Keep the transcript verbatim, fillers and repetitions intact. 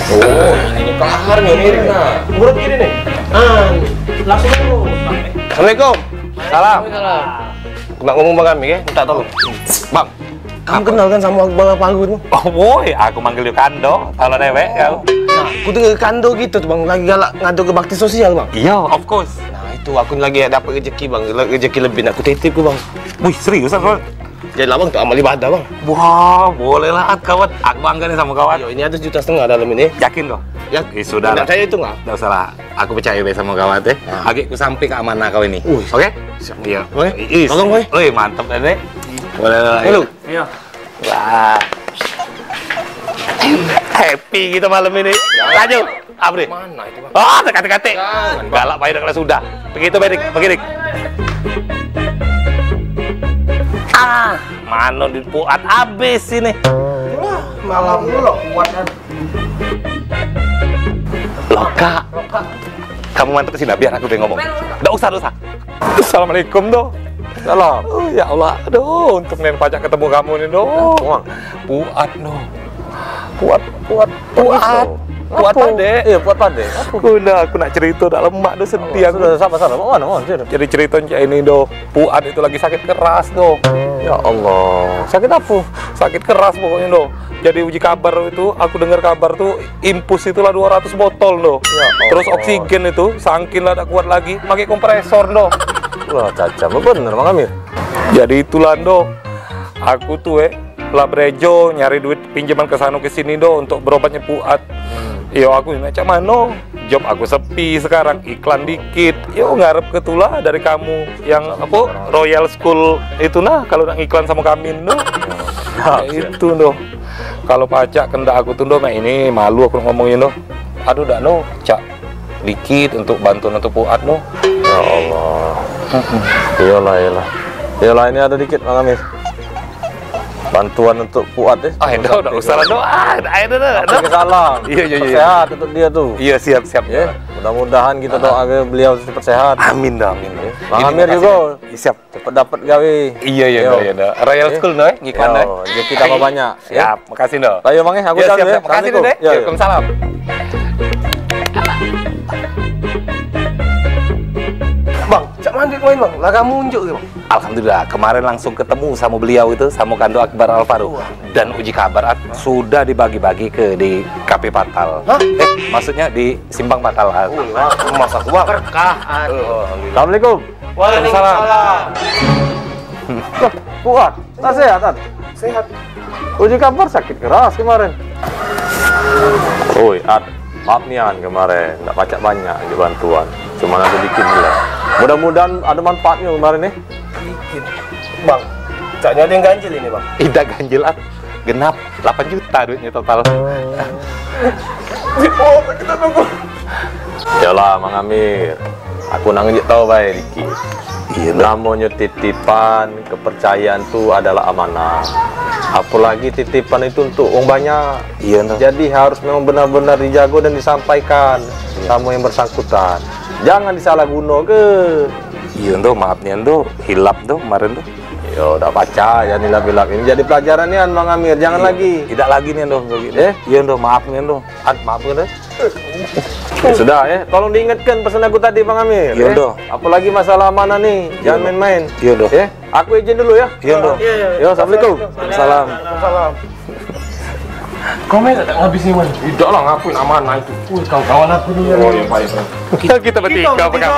Oh, ini kaharnya mirip nah. Urut gini nih. Ah, langsung dulu. Assalamualaikum. Salam. Waalaikumsalam. Aku nak ngomong Bang Amir, ya, minta tolong. Bang, kamu kenal kan sama Bang Alvaro tu? Oh, woi, aku manggil dia Kando, kalau dewek kau. Nah, aku dengar Kando gitu tuh, Bang, lagi galak ngado ke bakti sosial, Bang. Iya, of course. Nah, itu aku lagi dapat rezeki, Bang, rezeki lebih nak aku titip ke, Bang. Wih, serius, Bang? Jadi lah, Bang, untuk amal ibadah, Bang. Wah, boleh lah, At, kawan. Aku bangga nih sama kawan. Yo, ini ada sejuta setengah dalam ini. Yakin kau? Ya, eh, sudah lah. Saya itu nggak? Nggak usah lah. Aku percaya deh sama kawan teh. Ah. Agek ku sampai ke amanah kau ini. Wih. Oke? Siap. Iya. Oke. Is. Tolong, Boy. Oi, mantep deh. Boleh, boleh. Halo. Iya. Wah. Happy kita malam ini. Lanjut. Apa nih? Mana itu, Bang? Oh, kate-kate. Jangan, Bang. Galak bae dah kalau sudah. Begitu, Bedik. Begitu. Ah, mano di puat habis ini. Itulah, malam dulu kuat kan. Loh, Kak. Kamu mantep sini, biar aku yang ngomong. Ndak usah, ndak usah. Assalamualaikum, doh. Salam. Oh, ya Allah. Aduh, untung nen pacak ketemu kamu nih, doh. Wah. Puat, doh. Puat, puat, puat. Puat. Puat padek. Iya, puat padek. Aku dah, aku nak cerita dak lemak, doh, sedih aku. Sudah, sabar, sabar. Mana, mana, cerita. Jadi cerita cak ini, doh. Puat itu lagi sakit keras, doh. Ya Allah. Sakit apa? Sakit keras pokoknya, doh. Jadi uji kabar itu, aku dengar kabar tuh, infus itulah dua ratus botol, doh. Ya Allah. Terus oksigen itu, sangkin lah dak kuat lagi, pakai kompresor, doh. Wah, caca bener, Bang Amir. Jadi itulah, doh. Aku tuh, eh, lah berejo nyari duit pinjaman ke sana ke sini, doh, untuk berobatnya puat. Hmm. Yo, aku nak cak mano? Job aku sepi sekarang, iklan dikit. Yo, ngarep ke tulah dari kamu yang apa, Royal School itu nah, kalau nak ngiklan sama kami, doh. Siap, siap. Itu, doh. Kalau pacak kendak aku tuh, doh, mak ini malu aku nak ngomongin, doh. Aduh, dak, doh, cak dikit untuk bantuan untuk puat, doh. Ya Allah. Mm-mm. Iyalah, iyalah. Iyalah, ini ada dikit, Bang Amir. Bantuan untuk puat, eh. Ah, dak, dak usah lah, doh. Ah, dak, dak, dak, dak. Salam. Iya, iya, iya. Sehat untuk dia tuh. Iya, siap, siap. Ya, mudah-mudahan kita doa ke beliau cepat sehat. Amin, doh, amin. Ya. Bang Amir juga. Siap. Cepet dapet gawe. Iya, iya, iya, iya. Royal School, doh, eh, ngiklan, doh. Rezeki tambah banyak. Siap, makasih, doh. Ayo, Bang, eh, aku jalan dulu, ya. Makasih, doh, eh. Assalamualaikum. Yo, yo. Waalaikumsalam. Bang, cak mandi main, Bang. Lah kamu unjuk ke, Bang? Alhamdulillah, kemarin langsung ketemu sama beliau itu, sama Kando Akbar Alvaro. Wah. Dan uji kabar, At, sudah dibagi-bagi ke di Kafe Fatal. Hah? Eh, maksudnya di Simpang Fatal, At. Oh, wah, masa gua berkah, At. Oh, alhamdulillah. Assalamualaikum. Waalaikumsalam. Wah, kuat. Tak sehat, At? Sehat. Uji kabar sakit keras kemarin. Oi, At, maaf nian kemarin, ndak pacak banyak je bantuan. Cuma ada dikit je lah. Mudah-mudahan ada manfaatnya kemarin nih. Dikit. Bang, caknya ada yang ganjil ini, Bang. Idak ganjil, At. Genap, delapan juta duitnya total. Oh, kita tunggu. Yalah, Mang Amir. Aku nak ngejek tau bae dikit. Iya, Bang. Namonyo titipan, kepercayaan tu adalah amanah. Apalagi titipan itu untuk wong banyak. Iya, nah. Jadi harus memang benar-benar dijago dan disampaikan sama yang bersangkutan. Jangan disalahgunoke. Iya, Ndo, maaf nih, Ndo. Hilap, Ndo, kemarin, Ndo. Yo, dak pacak ya nilap-ilap. Ini jadi pelajaran nih, Mang Amir. Jangan lagi. Tidak lagi nih, Ndo. Eh? Iya, Ndo, maaf nih, Ndo. An, maaf, Ndo. Ya sudah, ya. Tolong diingatkan pesan aku tadi, Bang Amir, ya. Iya, Ndo. Apalagi masalah amanah nih, jangan main-main. Iya, Ndo. Ya, aku izin dulu ya. Iya, Ndo. Iya, iya. Yo, assalamualaikum. Waalaikumsalam. Waalaikumsalam. Kau main tak habis ni, Man? Tidak lah, ngapain amanah itu? Wih, kawan-kawan aku ni. Oh, ya, baik. Kita bertiga, kita bertiga.